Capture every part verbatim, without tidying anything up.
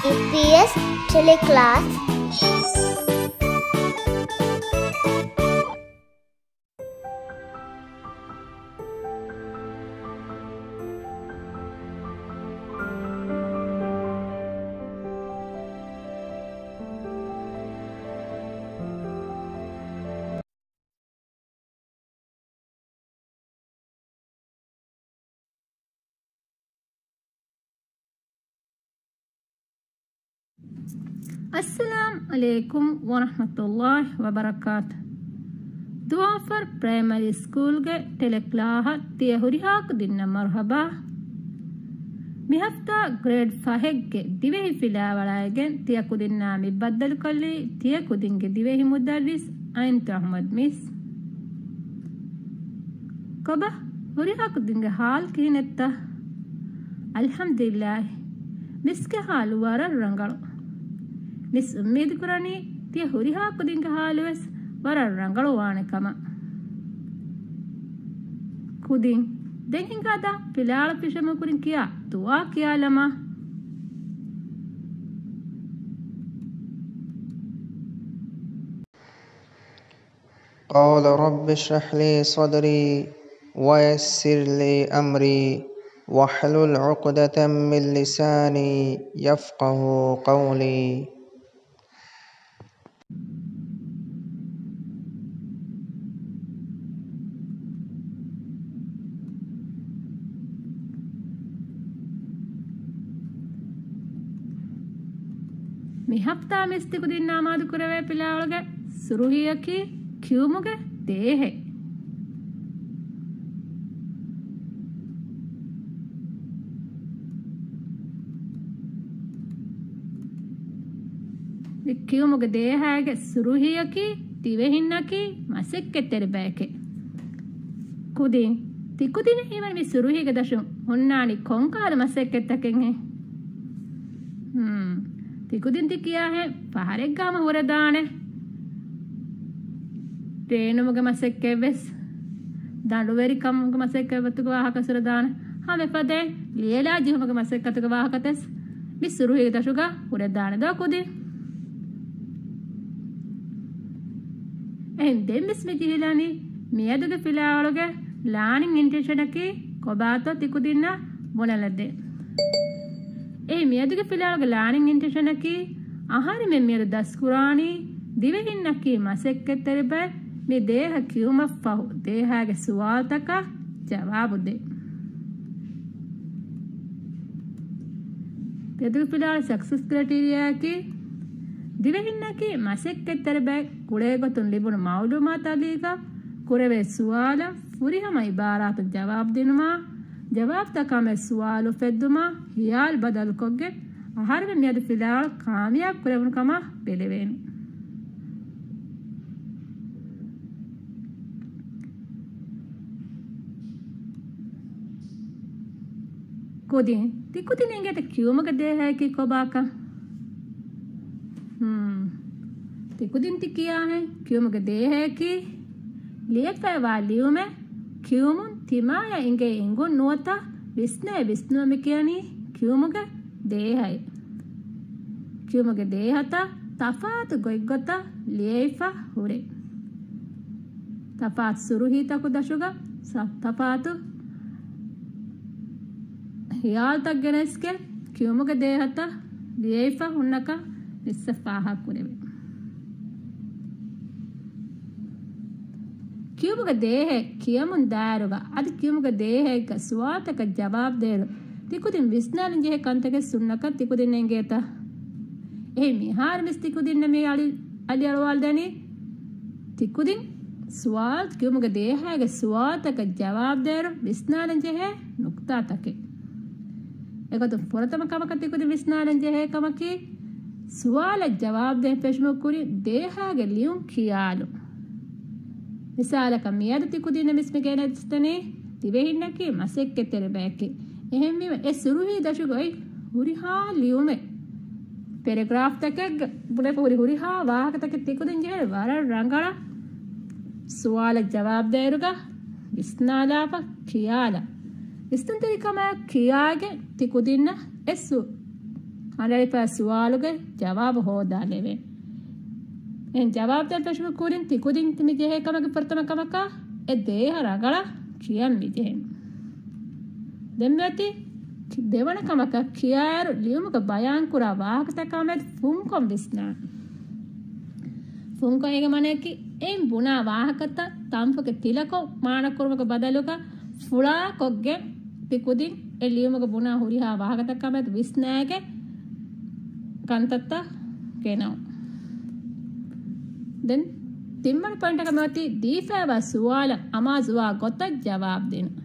އެމް ޕީ އެސް ޓެލެކްލާސް. އައްސަލާމް ޢަލައިކުމް ވަރަޙްމަތުﷲ ވަބަރަކާތު. ދުވާފަރު ޕްރައިމަރީ ސްކޫލްގެ ޓެލެކްލާހަށް ތިޔަ ހުރިހާ ކުދިންނަށް މަރުޙަބާ. މި ހަފްތާ ގްރޭޑް ފަހެއްގެ ދިވެހި ފިލާވަޅައިގެން ތިޔަ ކުދިންނާ މި ބައްދަލުކޮށްލީ ތިޔަ ކުދިންގެ ދިވެހި މުދައްރިސް އައިންތު އަޙްމަދު މިސް. ކޮބާ، ހުރިހާ ކުދިންގެ ހާލު ކިހިނެއްތަ؟ އަލްޙަމްދުލިއްލާހި، މިސްގެ ހާލު ވަރަށް ރަނގަޅު. މިސް އުއްމީދު ކުރަނީ ތިޔަ ހުރިހާ ކުދިންގެ ހާލުވެސް ވަރަށް ރަނގަޅު ވާނެ ކަމަށް. ކުދިން، ދެން ހިނގާ ދާ ފިލާވަޅު ފިށަމުން ކުރިން ކިޔާ ދުޢާ ކިޔާލަމާ. قال رب اشرح لي صدري ويسر لي أمري واحلل عقدة من لساني يفقه قولي. މި ހަފްތާ މިސް ތިކުދިންނާ އަމާދު ކުރެވޭ ފިލާވަޅުގެ ސުރުހީއަކީ ކިޔުމުގެ ދޭހައެއް. މި ކިޔުމުގެ ދޭހައިގެ ސުރުހީއަކީ ދިވެހިންނަކީ މަސައްކަތްތެރި ބައެކޭ. ކުދިން، ތިކުދިންނަށް ހީވަނީ މި ސުރުހީގެ ދަށުން ހުންނާނީ ކޮންކަހަލަ މަސައްކަތްތަކެއްހޭ؟ ހުން، ތިކުދިން ތި ކިޔާހޭ ފަހަރެއްގަ ހަމަ ހުރެދާނެ. ރޭނުމުގެ މަސައްކަތްވެސް، ދަނޑުވެރިކަމުގެ މަސައްކަތް ވަތުގެ ވާހަކަ ހުރެދާނެ. ހަމަ އެފަދައިން ލިޔެލާ ޖެހުމުގެ މަސައްކަތުގެ ވާހަކަތަސް މި ސުރުހީގެ ދަށުގަ ހުރެދާނެ ދޯ ކުދިން. އެހެން ދެންވެސް މި ޖެހިލަނީ މިއަދުގެ ފިލާވަޅުގެ ލާނިން އިންޓެންޝަނަކީ ކޮބާތޯ ތިކުދިންނަށް ބުނެލަދޭ. އެއީ މިއަދުގެ ފިލާވަޅުގެ ލާނިން އިންޓެންޝަނަކީ އަހަރެމެން މިއަދު ދަސްކުރާނީ ދިވެހިންނަކީ މަސައްކަތްތެރި ބައެއް، މި ދޭހަ ކިޔުމަށްފަހު ދޭހާގެ ސުވާލުތަކަށް ޖަވާބު ދޭ. މިއަދުގެ ފިލާވަޅު ސަކްސެސް ކްރައިޓީރިއާއަކީ ދިވެހިންނަކީ މަސައްކަތްތެރި ބައެއް ގުޅޭގޮތުން ލިބުނު މައުލޫމާތު އަލީގަ ކުރެވޭ ސުވާލަށް ފުރިހަމަ އިބާރާތުން ޖަވާބު ދިނުމާ، ޖަވާބުތަކާމެދު ސުވާލު އުފެއްދުމާ، ހިޔާލު ބަދަލުކޮށްގެން އަހަރެމެން މިއަދު ފިލާވަޅު ކާމިޔާބު ކުރެވުނު ކަމަށް ބެލެވޭނެ. ކުދިން، ތިކުދިން އެނގޭތަ ކިޔުމުގެ ދޭހައަކީ ކޮބާކަން؟ ހުން. ތިކުދިން ތި ކިޔާހެން ކިޔުމުގެ ދޭހައަކީ ލިޔެފައިވާ ލިޔުމެއް ކިޔުމުން ތިމާޔަށް އިނގޭ އެނގުން ނުވަތަ ވިސްނޭ ވިސްނުމަށް މި ކިޔަނީ ކިޔުމުގެ ދޭހައެއް. ކިޔުމުގެ ދޭހަތައް ތަފާތު ގޮތްގޮތަށް ލިޔެވިފަ ހުރޭ. ތަފާތު ސުރުހީތަކު ދަށުގަ ސަ-، ތަފާތު ހިޔާލުތައް ގެނެސްގެން ކިޔުމުގެ ދޭހަތައް ލިޔެވިފަ ހުންނަކަން މިސްއަށް ފާހަގަކުރެވޭ. ކިޔުމުގެ ދޭހައެއް ކިޔަމުން ދާއިރުގަ އަދި ކިޔުމުގެ ދޭހައެއްގަ ސުވާލުތަކަށް ޖަވާބު ދޭއިރު ތިކުދިން ވިސްނާލަން ޖެހޭ ކަންތަކެއް ހުންނަކަން ތިކުދިންނަށް އެނގޭތަ؟ އެހެން މިހާރު ވެސް ތިކުދިންނަށް މި އަލި-، އަލިއަޅުވާލަދެނީ ތިކުދިން ސުވާލު ކިޔުމުގެ ދޭހައިގެ ސުވާލުތަކަށް ޖަވާބު ދޭއިރު ވިސްނާލަން ޖެހޭ ނުކުތާތަކެއް. އެގޮތުން ފުރަތަމަ ކަމަކަށް ތިކުދިން ވިސްނާލަން ޖެހޭ ކަމަކީ، ސުވާލަށް ޖަވާބު ދޭން ފެށުމުގެ ކުރިން ދޭހާގެ ލިޔުން ކިޔާލުން. މިސާލަކަށް، މިއަދު ތިކުދިންނަށް މިސް މި ގެނެސްދެނީ ދިވެހިންނަކީ މަސައްކަތްތެރި ބައެކޭ. އެހެންވީމަ، އެ ސުރުހީ ދަށުގައި ހުރިހާ ލިޔުމެއް، ޕެރެގްރާފްތަކެއްގަ ބުނެފަ ހުރި ހުރިހާ ވާހަކަތަކެއް ތިކުދިން ޖެހޭ ވަރަށް ރަނގަޅަށް ސުވާލަށް ޖަވާބު ދޭއިރުގަ ވިސްނާލާފަ ކިޔާލަން. ވިސްނުންތެރިކަމާ ކިޔާގެން ތިކުދިންނަށް އެ ސު-، ކަނޑައެޅިފައި ސުވާލުގެ ޖަވާބު ހޯދާލެވޭ. އެހެން ޖަވާބު ދޭން ފެށުމުގެ ކުރިން ތިކުދިން މި ޖެހޭ ކަމަކީ ފުރަތަމަ ކަމަކަށް އެ ދޭހަ ރަނގަޅަށް ކިޔަން މި ޖެހެން. ދެން މިއޮތީ ދެވަނަ ކަމަކަށް ކިޔާއިރު ލިޔުމުގަ ބަޔާންކުރާ ވާހަކަތަކާމެދު ފުންކޮށް ވިސްނާން. ފުންކޮށް އޭގެ މާނައަކީ އެއިން ބުނާ ވާހަކަތައް ތަންފުކެއް ތިލަކޮށް މާނަކުރުމުގެ ބަދަލުގަ ފުޅާކޮށްގެން ތިކުދިން އެ ލިޔުމުގަ ބުނާ ހުރިހާ ވާހަކަތަކާމެދު ވިސްނާގެން ކަންތައްތައް ގެނައުން. ދެން ތިންވަނަ ޕޮއިންޓަކަށް މިއޮތީ ދީފައިވާ ސުވާލަށް އަމާޒުވާ ގޮތަށް ޖަވާބު ދިނުން.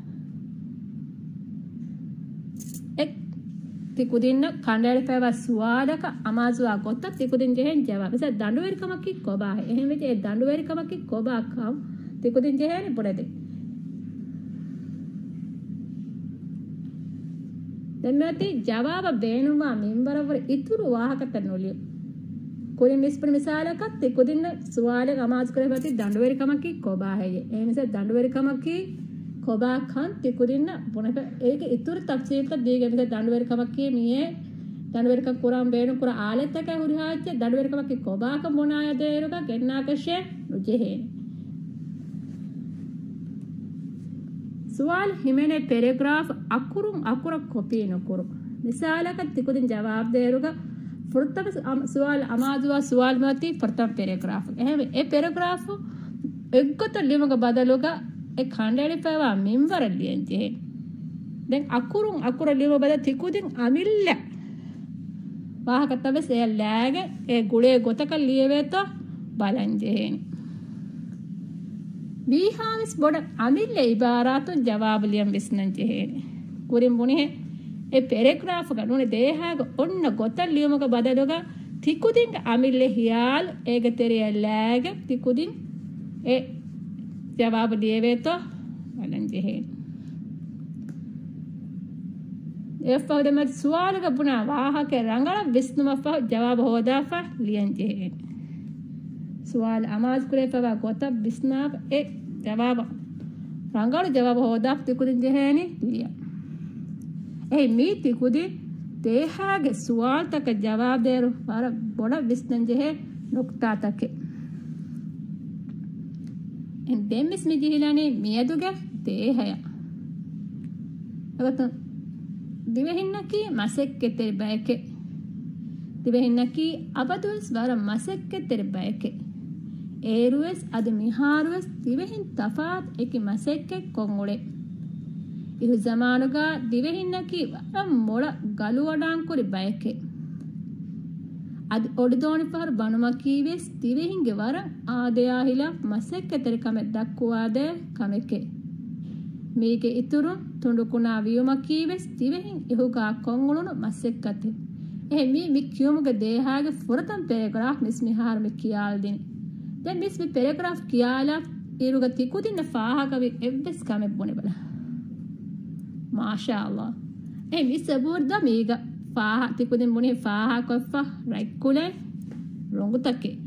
އެ ތިކުދިންނަށް ކަނޑައެޅިފައިވާ ސުވާލަކަށް އަމާޒުވާ ގޮތަށް ތިކުދިން ޖެހޭނެ ޖަވާބު. މިސާލަށް ދަނޑުވެރިކަމަކީ ކޮބާހޭ؟ އެހެންވެއްޖެ އެ ދަނޑުވެރިކަމަކީ ކޮބާކަން ތިކުދިން ޖެހޭނެ ބުނެދޭން. ދެން މިއޮތީ ޖަވާބަށް ބޭނުންވާ މިންވަރަށްވުރެ އިތުރު ވާހަކަތައް ނުލިޔުން. ކުރިން މިސްބުނި މިސާލަކަށް ތިކުދިންނަށް ސުވާލެއް އަމާޒުކުރެވޭތީ ދަނޑުވެރިކަމަކީ ކޮބާހޭ؟ އެހެންވެސް ދަނޑުވެރިކަމަކީ ކޮބާކަން ތިކުދިންނަށް ބުނެފަ. އޭގެ އިތުރު ތަފްސީލްތައް ދީގެން މިސާލަށް ދަނޑުވެރިކަމަކީ މިއޭ ދަނޑުވެރިކަން ކުރަން ބޭނުން ކުރާ އާލަތްތަކާ ހުރިހާ އެއްޗެއް ދަނޑުވެރިކަމަކީ ކޮބާކަން ބުނާ ދޭއިރުގަ ގެންނާކަށެއް ނުޖެހޭނެ. ސުވާލު ހިމެނޭ ޕެރެގްރާފް އަކުރުން އަކުރަށް ކޮޕީ ނުކުރުން. މިސާލަކަށް ތިކުދިން ޖަވާބު ދޭއިރުގަ ފުރަތަމަ ސު-، އަމް-، ސުވާލު އަމާޒުވާ ސުވާލު މިއޮތީ ފުރަތަމަ ޕެރެގްރާފް. އެހެންވެ، އެ ޕެރެގްރާފް އެއްގޮތަށް ލިޔުމުގެ ބަދަލުގަ އެ ކަނޑައެޅިފައިވާ މިންވަރަށް ލިޔަން ޖެހޭ. ދެން އަކުރުން އަކުރަށް ލިޔުމުގެ ބަދަލު ތިކުދިން އަމިއްލަ ވާހަކަތައް ވެސް އެއަށް ލާގެން އެ ގުޅޭ ގޮތަކަށް ލިޔެވޭތޯ ބަލަން ޖެހޭނެ. ވީހާވެސް ބޮޑަށް އަމިއްލަ އިބާރާތުން ޖަވާބު ލިޔަން ވިސްނަން ޖެހޭނެ. ކުރިން ބުނިހެން އެ ޕެރެގްރާފްގަ ނޫނީ ދޭހާގެ އޮންނަ ގޮތަށް ލިޔުމުގެ ބަދަލުގަ ތިކުދިންގެ އަމިއްލަ ހިޔާލު އޭގެ ތެރެއަށް ލާގެން ތިކުދިން އެ ޖަވާބު ލިޔެވޭތޯ ބަލަން ޖެހޭނެ. އެއަށްފަހު ދެމަތި ސުވާލުގަ ބުނާ ވާހަކަ ރަނގަޅަށް ވިސްނުމަށްފަހު ޖަވާބު ހޯދާފަ ލިޔަން ޖެހޭނެ. ސުވާލު އަމާޒުކުރެވިފައިވާ ގޮތަށް ވިސްނާފަ އެ ޖަވާބަށް ރަނގަޅު ޖަވާބު ހޯދާފަ ތިކުދިން ޖެހޭނީ ލިޔަން. އެއީ މީ ތިކުދިން ދޭހާގެ ސުވާލުތަކަށް ޖަވާބު ދޭއިރު ވަރަށް ބޮޑަށް ވިސްނަން ޖެހޭ ނުކުތާތަކެއް. ދެން ވެސް މި ޖެހިލަނީ މިއަދުގެ ދޭހަޔަށް. އެގޮތުން ދިވެހިންނަކީ މަސައްކަތްތެރި ބައެކޭ. ދިވެހިންނަކީ އަބަދުވެސް ވަރަށް މަސައްކަތްތެރި ބައެކޭ. އޭރުވެސް އަދި މިހާރުވެސް ދިވެހިން ތަފާތު އެކި މަސައްކަތް ކޮށް އުޅޭ. އިހު ޒަމާނުގަ ދިވެހިންނަކީ ވަރަށް މޮޅަށް ގަލުވަޑާން ކުރި ބައެކޭ. އަދި އޮޑިދޯނިފަހަރު ބަނުމަކީވެސް ދިވެހިންގެ ވަރަށް އާދަޔާ ހިލާފު މަސައްކަތްތެރިކަމެއް ދައްކުވާދޭ ކަމެކޭ. މީގެ އިތުރުން ތުނޑުކުނާ ވިޔުމަކީވެސް ދިވެހިން އިހުގަ ކޮށްއުޅުނު މަސައްކަތެއް. އެހެންވީ މި ކިޔުމުގެ ދޭހާގެ ފުރަތަމަ ޕެރެގްރާފް މިސް މިހާރު މި ކިޔާލަދިނީ. ދެން މިސް މި ޕެރެގްރާފް ކިޔާލާ އިރުގަ ތިކުދިންނަށް ފާހަގަވި އެއްވެސް ކަމެއް ބުނެބަލަ. މާޝާ ﷲ. އެ މިސް އެބަހުރި ދޯ މީގަ ފާހަ-، ތިކުދިން ބުނި ފާހަގަކޮށްފަ ރަތްކުލައި ރޮނގުތަކެއް.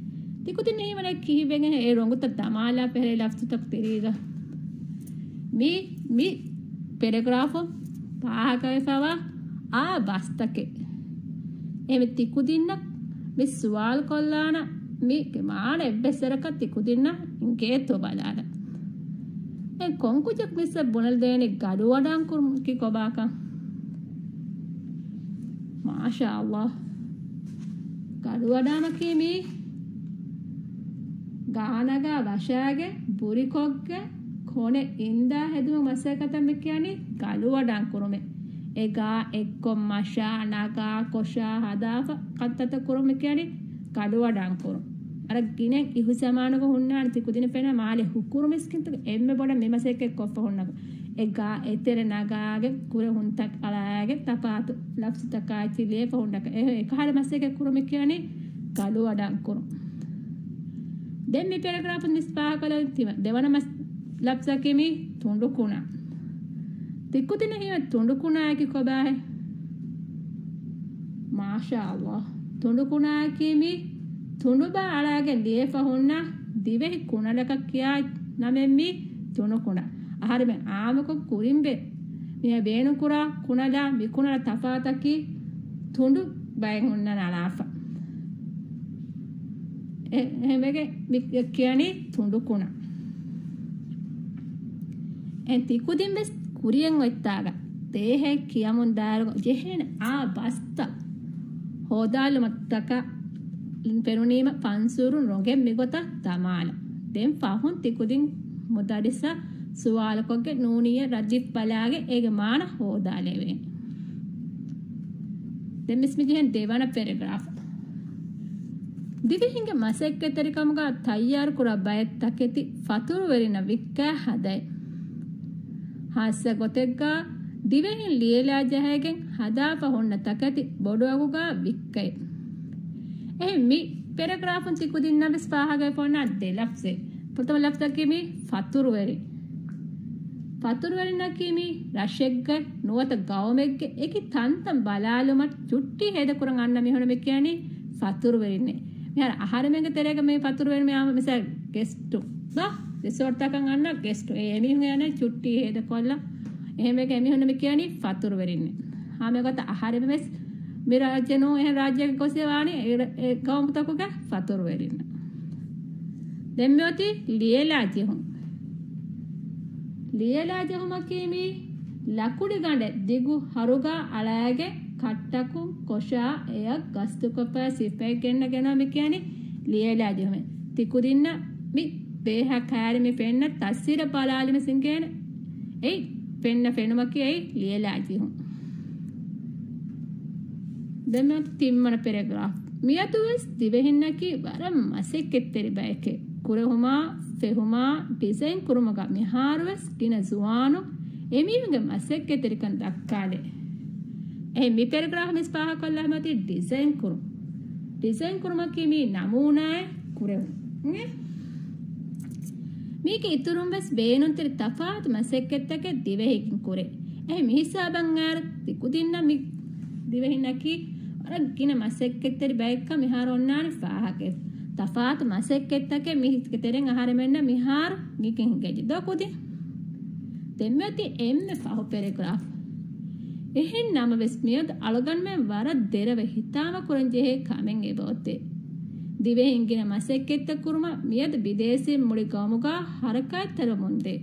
ތިކުދިން ހީވަނީ ކިހިވެގެން އެ ރޮނގުތައް ދަމާލާ ފެހެރޭ ލަފްޒުތަކު ތިރީގަ. މި، މި ޕެރެގްރާފު ފާހަގަވެފަވާ އާ ބަސްތަކެއް. އެހެންވެ ތިކުދިންނަށް މި ސުވާލު ކޮށްލާނަ މީގެ މާނަ އެއްވެސް ވަރަކަށް ތިކުދިންނަށް އިނގޭތޯ ބަލާލަ. އެ ކޮންކުއްޖަކު މިސްއަށް ބުނެލަދޭނެ ގަލުވަޑާން ކުރުމަކީ ކޮބާކަން؟ މާޝާ ﷲ. ގަލުވަޑާމަކީ މީ ގާނަގާ ވަށާގެ ބުރިކޮށްގެ ކޮނެ އިންދާ ހެދުމު މަސައްކަތަށް މި ކިޔަނީ ގަލުވަޑާން ކުރުމޭ. އެ ގާ އެއްކޮށް މަށާ ނަގާ ކޮށާ ހަދާފަ ކަންތައްތައް ކުރުމަށް ކިޔަނީ ގަލުވަޑާން ކުރުން. ވަރަށް ގިނަ އިހު ޒަމާނުގަ ހުންނާނެ ތި ކުދިން ފެންނަ މާލެ ހުކުރު މިސްކިންތަކު އެންމެ ބޮޑަށް މި މަސައްކަތް ކޮށްފަ ހުންނަ. އެ ގާ އެތެރެ ނަގާގެ ކުރެ ހުންތައް އަޅާގެ ތަފާތު ލަފްޒުތަކާއި ލިޔެފަ ހުންނަކަ. އެ އެކަހަލަ މަސައްކަތް ކުރުމަށް ކިޔަނީ ގަލުވަޑާން ކުރުން. ދެން މި ޕެރެގްރާފުން މިސް ފާހަގަކޮށްލަން ތި-، ދެވަނަ މަސް-، ލަފްޒަކީ މި ތުނޑުކުނާ. ތިކުދިންނަށް ހީވަނީ ތުނޑުކުނާއަކީ ކޮބާހޭ؟ މާޝާ ﷲ. ތުނޑުކުނާއަކީ މި ތުނޑުބާ އަޅާގެން ލިޔެފަ ހުންނަ ދިވެހި ކުނަލަކަށް ކިޔާ ނަމެއް މި ތުނޑުކުނާ. އަހަރެމެން އާއްމުކޮށް ކުރިން ބޭ މި ބޭނުންކުރާ ކުނަލާ މި ކުނަލަ ތަފާތަކީ ތުނޑު ބައެއް ހުންނަ ނަނާފަ. އެ-، އެހެންވެގެން މި ކިޔަނީ ތުނޑުކުނަ. އެ ތިކުދިން ވެސް ކުރިޔަށް އޮތްތާގަ ދޭހައެއް ކިޔަމުން ދާއިރު ޖެހޭނެ އާ ބަސްތައް ހޯދާލުމަށްޓަކާ ފެނުނީމަ ފަންސުރުން ރޮނގެން މިގޮތަށް ދަމާލަ. ދެން ފަހުން ތިކުދިން މުދައްރިސަށް ސުވާލުކޮށްގެން ނޫނިއްޔަ ރައްދިފަ ބަލާގެން އޭގެ މާނަ ހޯދާލެވޭނެ. ދެން މިސް މި ޖެހެން ދެވަނަ ޕެރެގްރާފް. ދިވެހިންގެ މަސައްކަތްތެރިކަމުގަ ތައްޔާރުކުރާ ބައެއް ތަކެތި ފަތުރުވެރިންނަށް ވިއްކާ ހަދައެއް. ހާއްސަ ގޮތެއްގަ ދިވެހިން ލިޔެލާ ޖަހައިގެން ހަދާފަ ހުންނަ ތަކެތި ބޮޑުއަގުގަ ވިއްކައެއް. އެހެން މި ޕެރެގްރާފުން ތިކުދިންނަށް ވެސް ފާހަގަވެފަ އޮންނަ ދެ ލަފްޒެއް. ފުރަތަމަ ލަފްޒަކީ މި ފަތުރުވެރި. ފަތުރުވެރިންނަކީ މި ރަށެއްގެ ނުވަތަ ގައުމެއްގެ އެކި ތަންތަން ބަލާލުމަށް ޗުއްޓީ ހޭދަކުރަން އަންނަ މީހުން މި ކިޔަނީ ފަތުރުވެރިންނޭ. މިހާރު އަހަރެމެންގެ ތެރޭގަ މި ފަތުރުވެރިން މި އާ މިސާލް ގެސްޓު ދޯ ރިސޯޓްތަކަށް އަންނަ ގެސްޓު. އެ އެމީހުން އަންނަ ޗުއްޓީ ހޭދަކޮށްލަ. އެހެންވެގެން އެމީހުން މި ކިޔަނީ ފަތުރުވެރިންނޭ. ހަމަ ގޮތަށް އަހަރެމެން ވެސް މި ރާއްޖެ ނޫން އެހެން ރާއްޖެއަކަށް ގޮސް ވާނީ އެ، އެ ގައުމުތަކުގެ ފަތުރުވެރިންނަށް. ދެން މިއޮތީ ލިޔެލާ ޖެހުން. ލިޔެލާ ޖެހުމަކީ މީ ލަކުޑިގަނޑެއް ދިގު ހަރުގާ އަޅާގެ ކައްޓަކުން ކޮށާ އެއަށް ގަސްތުކޮށްފަ ސިފައެއް ގެންނަ ގެނަ މި ކިޔަނީ ލިޔެލާ ޖެހުމޭ. ތިކުދިންނަށް މި ބޭހަށް ކައިރި މި ފެންނަ ތަސްވީރަށް ބަލާލިމަ ސިނގޭނެ. އެއީ ފެންނަ ފެނުމަކީ އެއީ ލިޔެލާ ޖެހުން. ދެން މިއޮތީ ތިންވަނަ ޕެރެގްރާފް. މިއަދުވެސް ދިވެހިންނަކީ ވަރަށް މަސައްކަތްތެރި ބައެކޭ. ކުރެހުމާ، ފެހުމާ، ޑިޒައިން ކުރުމުގަ މިހާރުވެސް ގިނަ ޒުވާނުން އެމީހުންގެ މަސައްކަތްތެރިކަން ދައްކާލޭ. އެހެން މި ޕެރެގްރާފް މިސް ފާހަގަކޮށްލާ މަތި ޑިޒައިން ކުރުން. ޑިޒައިން ކުރުމަކީ މީ ނަމޫނާއެއް ކުރެވުން. މީގެ އިތުރުން ވެސް ބޭނުންތެރި ތަފާތު މަސައްކަތްތަކެއް ދިވެހިގެން ކުރޭ. އެހެން މިހިސާބަށް އައިރު ތިކުދިންނަށް މި ދިވެހިންނަކީ ވަރަށް ގިނަ މަސައްކަތްތެރި ބައެއްކަން މިހާރު އޮންނާނެ ފާހަގަވެފަ. ތަފާތު މަސައްކަތްތަކެއް މީގެ ތެރެއިން އަހަރެމެންނަށް މިހާރު މިގެން ހިނގައްޖެ ދޯ ކުދިން. ދެން މިއޮތީ އެންމެ ފަހު ޕެރެގްރާފް. އެހެން ނަމަވެސް މިއަދު އަޅުގަނޑުމެން ވަރަށް ދެރަވެ ހިތާމަ ކުރަން ޖެހޭ ކަމެއް އެބައޮތޭ. ދިވެހިން ގިނަ މަސައްކަތްތައް ކުރުމަށް މިއަދު ބިދޭސީން މުޅި ގައުމުގަ ހަރަކާތްތެރިވަމުންދޭ.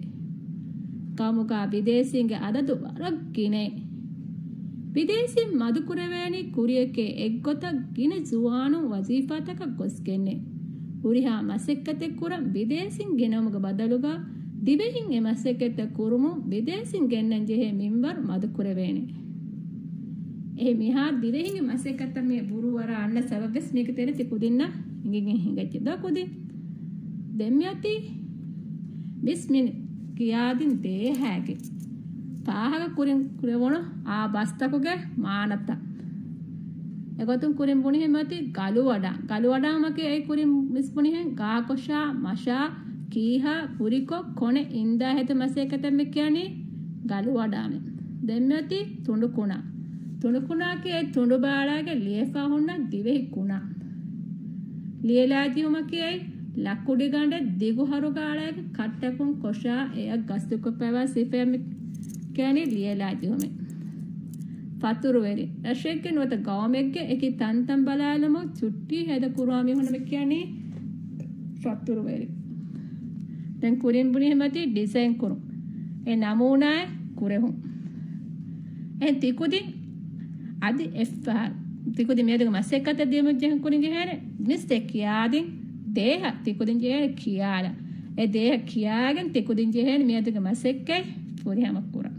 ގައުމުގަ ބިދޭސީންގެ އަދަދު ވަރަށް ގިނައޭ. ބިދޭސީން މަދުކުރެވޭނީ ކުރިޔަކޭ އެއްގޮތަށް ގިނަ ޒުވާނުން ވަޒީފާތަކަށް ގޮސްގެންނޭ. ހުރިހާ މަސައްކަތެއް ކުރަން ބިދޭސީން ގެނައުމުގެ ބަދަލުގަ ދިވެހިން އެ މަސައްކަތްތައް ކުރުމުން ބިދޭސީން ގެންނަން ޖެހޭ މިންވަރު މަދުކުރެވޭނެ. އެހެން މިހާރު ދިވެހިންގެ މަސައްކަތްތައް މި ބުރޫއަރާ އަންނަ ސަބަބްވެސް މީގެ ތެރެ ތި ކުދިންނަށް އެނގިގެން ހިނގައްޖެ ދޯ ކުދިން. ދެން މިއޮތީ މިސް މި ކިޔާދިން ދޭހައިގެ ފާހަގަ ކުރިން ކުރެވުނު އާ ބަސްތަކުގެ މާނަތައް. އެގޮތުން ކުރިން ބުނިހެން މިއޮތީ ގަލުވަޑާ. ގަލުވަޑާމަކީ އެ ކުރިން މިސް ބުނިހެން ގާކޮށާ، މަށާ، ކީހާ، ކުރިކޮށް، ކޮނެ އިންދާ ހެދު މަސައްކަތަށް މި ކިޔަނީ ގަލުވަޑާމެ. ދެން މިއޮތީ ތުނޑުކުނާ. ތުނޑުކުނާކީ އެ ތުނޑު ބާޅާގެ ލިޔެފަ ހުންނަ ދިވެހި ކުނާ. ލިޔެލާ ޖެހުމަކީ އެއީ ލަކުޑިގަނޑެއް ދިގު ހަރުގާ އަޅާގެ ކައްޓަކުން ކޮށާ އެއަށް ގަސްތުކޮށްފައިވާ ސިފައެއް މި ކިޔަނީ ލިޔެލާ ޖެހުމޭ. ފަތުރުވެރި. ރަށެއްގެ ނުވަތަ ގައުމެއްގެ އެކި ތަންތަން ބަލާލުމުން ޗުއްޓީ ހޭދަ ކުރުވާ މީހުން މި ކިޔަނީ ފަތުރުވެރި. ދެން ކުރިން ބުނިހެމަތީ ޑިޒައިން ކުރުން. އެ ނަމޫނާއެއް ކުރެހުން. އެ ތިކުދިން އަދި އެއްފަހަރު. ތިކުދިން މިއަދުގެ މަސައްކަތަށް ދިޔުމަށް ޖެހެން ކުރިން ޖެހޭނެ. މިސް އެ ކިޔާދިން ދޭހަ ތިކުދިން ޖެހޭނެ ކިޔާލަ. އެ ދޭހަ ކިޔާގެން ތިކުދިން ޖެހޭނެ މިއަދުގެ މަސައްކަތް ފުރިހަމަ ކުރަން.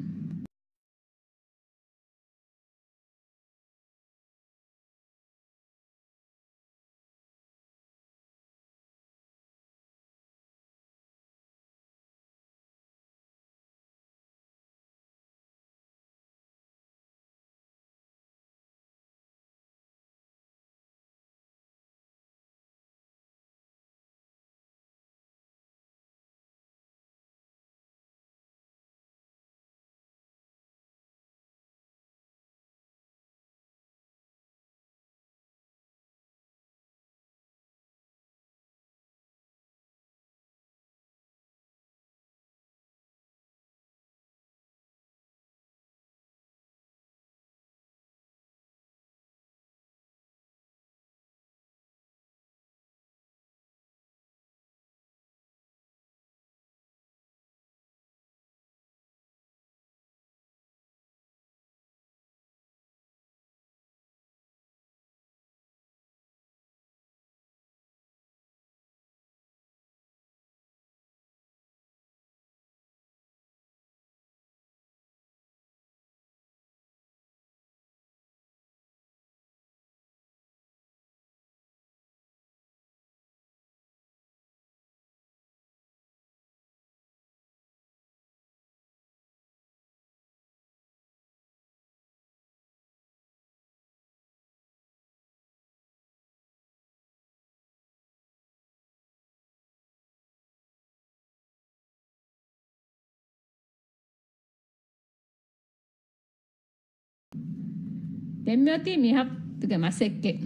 ދެން މިއޮތީ މި ހަފްތުގެ މަސައްކަތް.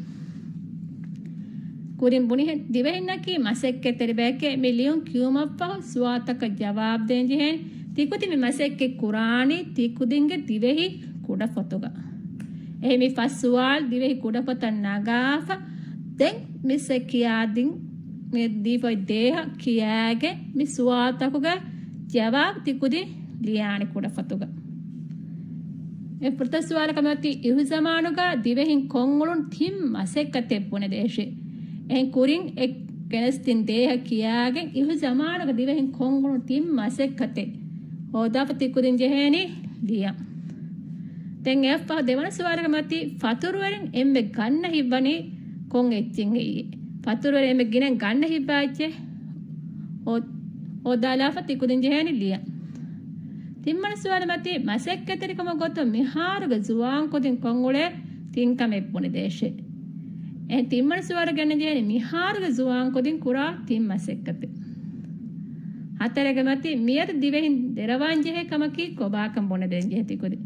ކުރިން ބުނިހެން ދިވެހިންނަކީ މަސައްކަތްތެރި ބައެކޭ. މި ލިޔުން ކިޔުމަށްފަހު ސުވާލުތަކަށް ޖަވާބު ދޭން ޖެހޭނެ. ތިކުދިން މި މަސައްކަތް ކުރާނީ ތިކުދިންގެ ދިވެހި ކުޑަފޮތުގަ. އެހެން މި ފަސް ސުވާލު ދިވެހި ކުޑަފޮތަށް ނަގާފަ، ދެން މިސްއެއް ކިޔާދިން މި ދީފައި ދޭހަ ކިޔާގެން މި ސުވާލުތަކުގެ ޖަވާބު ތިކުދިން ލިޔާނެ ކުޑަފޮތުގަ. އެ ފުރަތަމަ ސުވާލަކަށް މިއޮތީ އިހު ޒަމާނުގަ ދިވެހިން ކޮށްއުޅުނު ތިން މަސައްކަތެއް ބުނެދޭށޭ. އެހެން ކުރިން އެ ގެނެސްދިން ދޭހަ ކިޔާގެން އިހު ޒަމާނުގަ ދިވެހިން ކޮށްއުޅުނު ތިން މަސައްކަތެއް ހޯދާފަ ތިކުދިން ޖެހޭނީ ލިޔަން. ދެން އެއަށްފަހު ދެވަނަ ސުވާލަކަށް މިއޮތީ ފަތުރުވެރިން އެންމެ ގަންނަ ހިތްވަނީ ކޮން އެއްޗެއް ހެއްޔޭ؟ ފަތުރުވެރިން އެންމެ ގިނަ ގަންނަ ހިތްވާ އެއްޗެއް ހޯ-، ހޯދާލާފަ ތިކުދިން ޖެހޭނީ ލިޔަން. ތިންވަނަ ސުވާލު މަތީ މަސައްކަތްތެރިކަމުގެ ގޮތުން މިހާރުގެ ޒުވާން ކުދިން ކޮށްއުޅޭ ތިން ކަމެއް ބުނެދޭށޭ. އެހެން ތިންވަނަ ސުވާލު ގެންނަން ޖެހޭނީ މިހާރުގެ ޒުވާން ކުދިން ކުރާ ތިން މަސައްކަތެއް. ހަތަރެއްގެ މަތީ މިއަދު ދިވެހިން ދެރަވާން ޖެހޭ ކަމަކީ ކޮބާކަން ބުނެދޭން ޖެހޭ ތިކުދިން.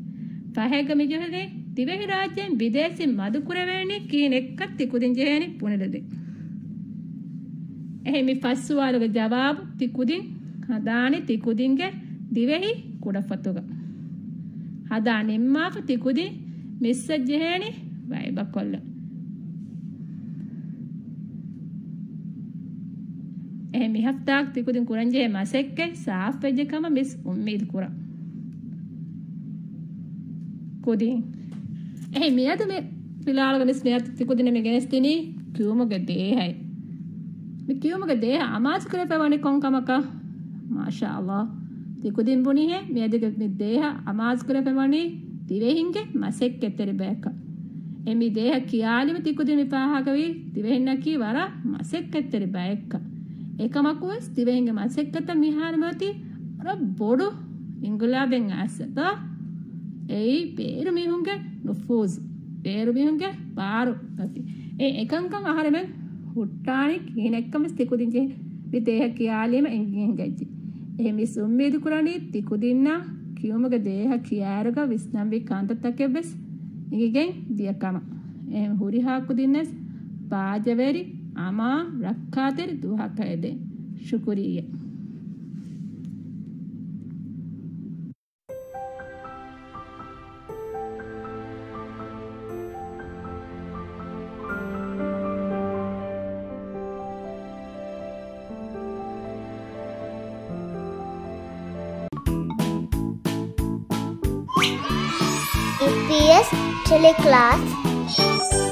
ފަހެއްގަ މި ޖެހޭ ދިވެހިރާއްޖޭން ބިދޭސީން މަދުކުރެވޭނީ ކިހިނެއްކަން ތިކުދިން ޖެހޭނީ ބުނެދެދެން. އެހެން މި ފަސް ސުވާލުގެ ޖަވާބު ތިކުދިން ހަދާނީ ތިކުދިންގެ ދިވެހި ކުޑަފޮތުގަ. ހަދާ ނިންމާފަ ތިކުދިން މިސްއެއް ޖެހޭނީ ވައިބަކޮށްލަން. އެހެން މި ހަފްތާގަ ތިކުދިން ކުރަންޖެހޭ މަސައްކަތް ސާފުވެއްޖެ ކަމަށް މިސް އުއްމީދު ކުރަން. ކުދިން. އެހެން މިއަދު މި ފިލާވަޅުގަ މިސް މިއަދު ތިކުދިންނަށް މި ގެނެސްދިނީ ކިޔުމުގެ ދޭހައެއް. މި ކިޔުމުގެ ދޭހަ އަމާޒުކުރެފަ ވަނީ ކޮން ކަމަކަށް؟ މާޝާ ﷲ. ތިކުދިން ބުނިހެން މިއަދުގެ މި ދޭހަ އަމާޒުކުރެފަ ވަނީ ދިވެހިންގެ މަސައްކަތްތެރި ބަޔަކަށް. އެ މި ދޭހަ ކިޔާލީމަ ތިކުދިން މި ފާހަގަވީ ދިވެހިންނަކީ ވަރަށް މަސައްކަތްތެރި ބައެއްކަން. އެކަމަކުވެސް ދިވެހިންގެ މަސައްކަތަށް މިހާރު މިއޮތީ ވަރަށް ބޮޑު އިންގިލާބެއް އައިސްފަ. އެއީ ބޭރު މީހުންގެ ނުފޫޒު، ބޭރު މީހުންގެ ބާރު އޮތީ. އެ އެކަންކަން އަހަރެމެން ހުއްޓާނީ ކިހިނެއްކަން ވެސް ތިކުދިން ޖެހޭ މި ދޭހަ ކިޔާލީމަ އެނގިގެން ހިނގައްޖެ. އެހެން މިސް އުއްމީދު ކުރަނީ ތިކުދިންނަށް ކިޔުމުގެ ދޭހަ ކިޔާއިރުގަ ވިސްނަންވީ ކަންތައްތަކެއް ވެސް އެނގިގެން ދިޔަ ކަމަށް. އެހެން ހުރިހާ ކުދިންނަށް ބާއްޖަވެރި، އަމާން، ރައްކާތެރި ދުވަހަކަށް އެދެން. ޝުކުރިއްޔާ. އީޕީއެސް ޓެލެކްލާސް.